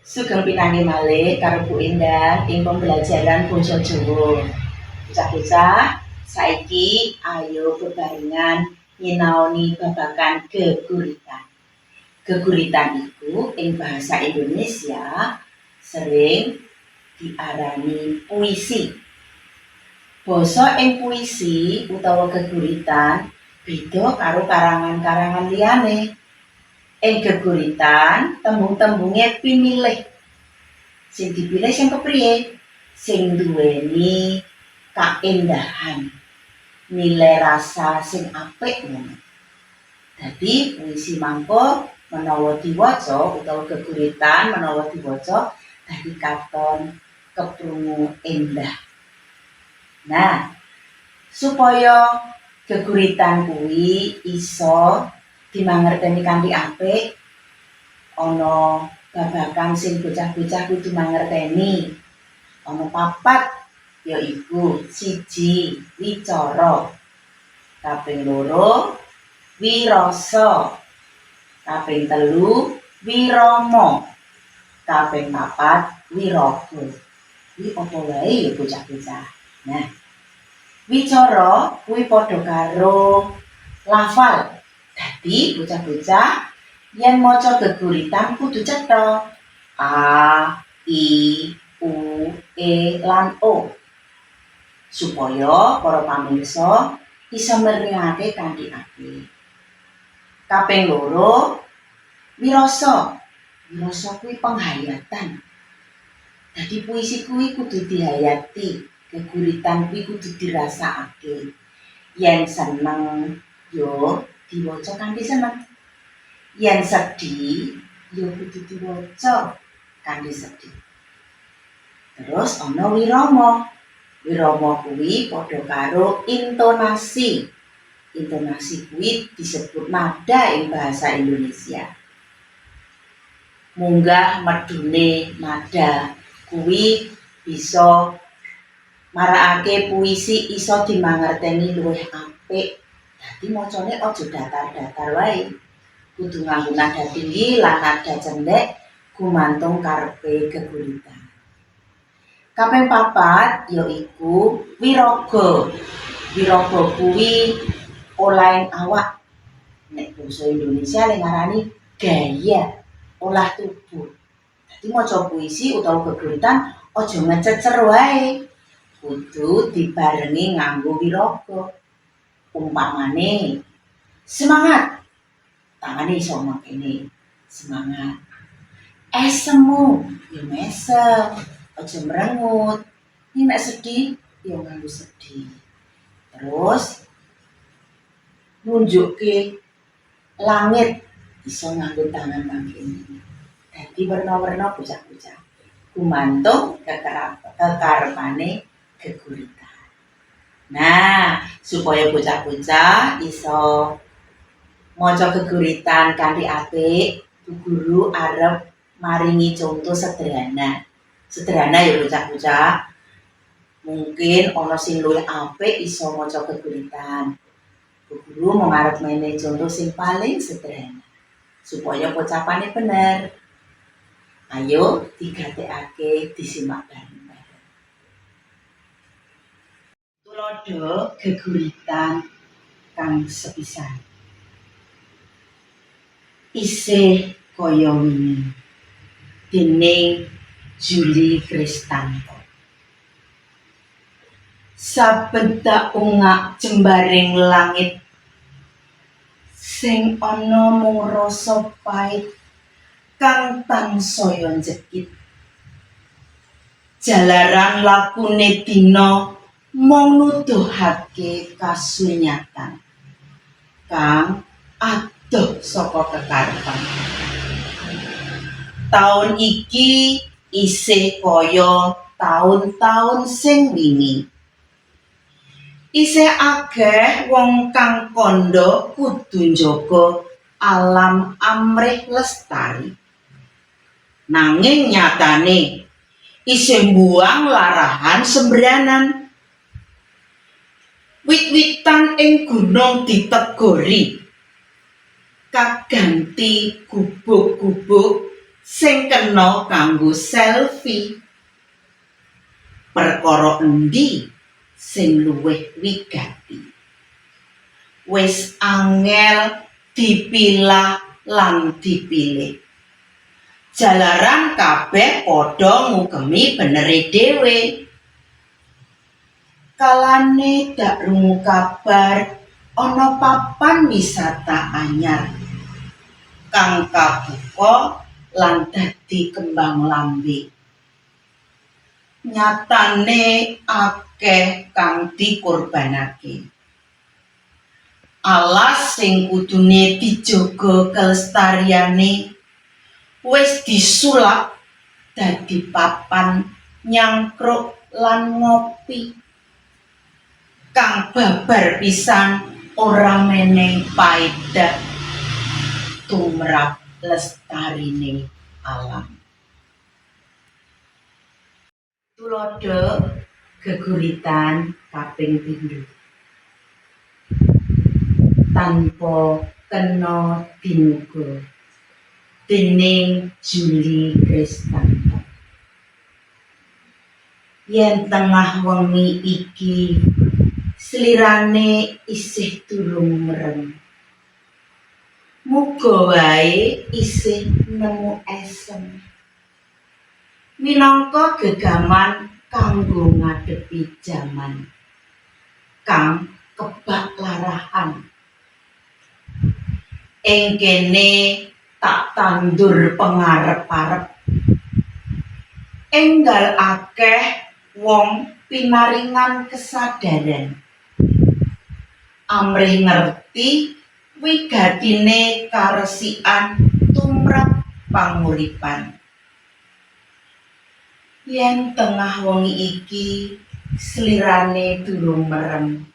Sugeng pinanggih malih karo Bu Endang ing pembelajaran basa Jawa. Bocah-bocah, saiki ayo bebarengan nyinaoni babagan geguritan. Geguritan iku ing bahasa Indonesia sering diarani puisi. Basa ing puisi utawa geguritan beda karo karangan-karangan liyane. Ing geguritan, tembung-tembunge pinilih. Sing dipilih sing kepriye? Sing duweni kaendahan, nilai rasa sing apik ngono. Dadi puisi mangko menawa diwaca utawa geguritan menawa diwaca dadi katon keprungu endah. Nah, supaya geguritan kuwi iso dimangerteni kanthi apik, ana babagan sing bocah-bocah kudu mangerteni. Ana papat, yaiku 1 wicara, kaping 2 wirasa, kaping 3 wirama, kaping 4 wiraga. Kuwi apa wae ya, bocah-bocah? Nah, wicara kuwi padha karo lafal. Dadi bocah-bocah yen maca geguritan kudu cetha. A, I, U, E lan O. Supaya para pamirsa isa mirengake kanthi apik. Kaping 2, wirasa. Wirasa kuwi penghayatan. Dadi puisi kuwi kudu dihayati, geguritan kuwi kudu dirasakake. Yen seneng yo diwaca kanthi seneng. Yen sedih ya kudu diwaca kanthi sedih. Terus ana wirama. Wirama kuwi padha karo intonasi. Intonasi kuwi disebut nada ing bahasa Indonesia. Munggah medune nada kuwi bisa marakake puisi iso dimangerteni luwih apik. Dadi macane aja datar-datar wae. Kudu nganggo nada tinggi lan nada cendhek gumantung karepe geguritan. Kaping papat yaiku wiraga. Wiraga kuwi olahing awak. Nek basa Indonesia le ngarani gaya, olah tubuh. Dadi maca puisi utawa geguritan aja ngececer wae. Kudu dibarengi nganggo wiraga. Umpamane semangat, tangane iso mangkene, semangat. Esemu ya mesem, aja mrengut. Ning nek sedih ya nganggo sedih. Terus nunjukke langit iso nganggo tangan mangkene. Dadi werna-werna, bocah-bocah. Gumantung kekarepane geguritan. Nah, supaya bocah-bocah iso maca geguritan kanthi apik, Bu Guru arep maringi contoh sederhana. Sederhana ya, bocah-bocah. Mungkin ana sing luwih apik iso maca geguritan. Bu Guru mau ngarep menehi contoh sing paling sederhana supaya pocapane bener. Ayo digatekake, disimak bareng-bareng. Tuladha geguritan kang sepisan. Isih Kaya Wingi dening Juli Kristanto. Saben tak ungak jembaring langit, sing ana mung rasa pait kang tansaya njekit. Jalaran lakune dina mung nuduhake kasunyatan kang adoh saka kekarepan. Taun iki isih kaya taun-taun sing wingi. Isih akeh wong kang kandha kudu njaga alam amrih lestari. Nanging nyatane isih mbuang larahan sembranan. Wit-witan ing gunung ditegori, kaganti gubuk-gubuk Sing kena kanggo selfie. Perkara endi sing luwih wigati? Wis angel dipilah lan dipilih. Jalaran kabeh padha ngugemi benere dhewe. Kalane dak rungu kabar ana papan wisata anyar kang kabuka lan dadi kembang lambe. Nyatane akeh kang dikorbanake. Alas sing kudune dijaga kelestariane wis disulap dadi papan nyangkruk lan ngopi. Kang babar pisan ora menehi paedah tumrap lestarine alam. Tuladha geguritan kaping pindho. Tanpa kena dinuga dening Juli Kristanto. Yen tengah wengi iki slirane isih durung merem. Muga wae isih nemu esem. Minangka gegaman kanggo ngadepi jaman kang kebak larahan. Ing kene tak tandur pengarep-arep. Enggal akeh wong pinaringan kesadaran. Amrih ngerti wigatine karesikan tumrap panguripan. Yen tengah wengi iki slirane durung merem.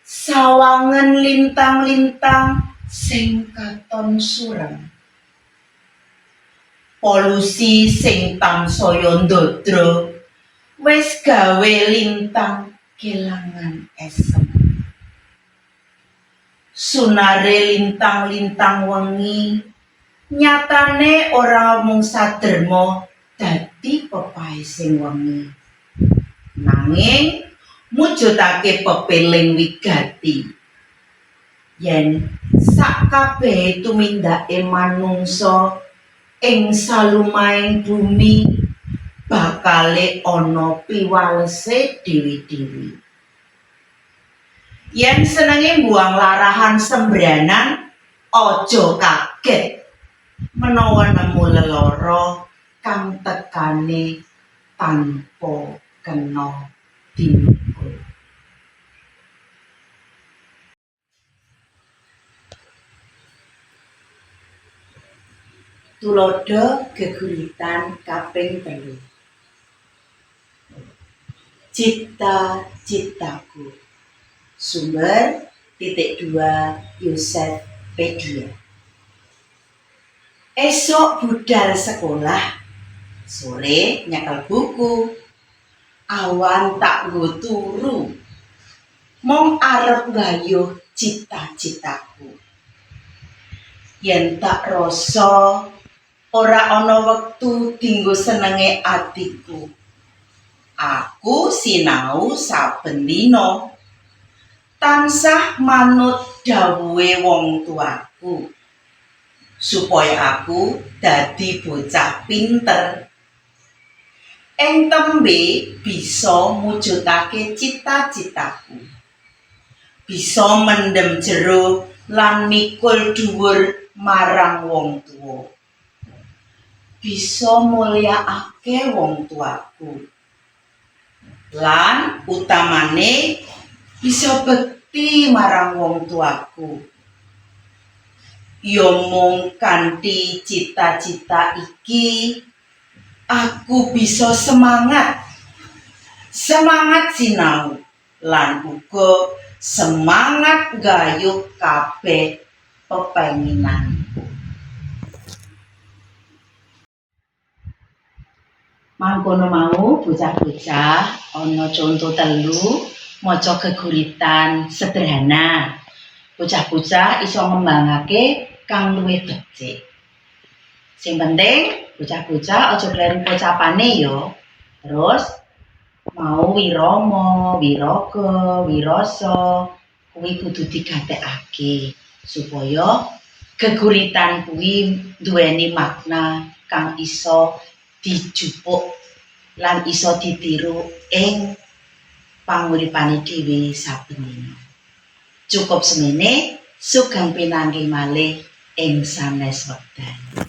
Sawangen lintang-lintang sing katon surem. Polusi sing tansaya ndadra wis gawe lintang kelangan esem. Sunare lintang-lintang wengi nyatane ora mung saderma dadi pepaesing wengi. Nanging mujudake pepeling wigati yen sakabehe tumindake manungsa ing salumahing bumi bakale ana piwalese dhewe-dhewe. Yen senenge mbuang larahan sembranan, aja kaget menawa nemu lelara kang tekane tanpa kena dinuga. Tuladha geguritan kaping telu. Cita-citaku. Sumber titik dua Yosefpedia. Esok budal sekolah, sore nyekel buku, awan tak nggo turu, mung arep nggayuh cita-citaku. Yen tak rasa ora ana wektu dinggo senenge atiku. Aku sinau saben dina. Tansah manut dawuhe wong tuaku supaya aku dadi bocah pinter. Ing tembe bisa mujudake cita-citaku. Bisa mendem jero lan mikul dhuwur marang wong tuwa. Bisa mulyakake wong tuaku. Lan utamane bisa bekti marang wong tuaku. Ya mung kanthi cita-cita iki aku bisa semangat. Semangat sinau lan uga semangat nggayuh kabeh pepenginanku. Mangkono mau bocah-bocah ana conto telu maca geguritan sederhana. Bocah-bocah iso ngembangake kang luwih becik. Sing penting bocah-bocah aja kleru pocapane ya. Terus mau wirama, wiraga, wirasa kuwi kudu digatekake supaya geguritan kuwi duweni makna kang iso dijupuk lan iso ditiru ing panguripane dhewe saben dina. Cukup semene, sugeng pinanggih malih ing sanes wekdal.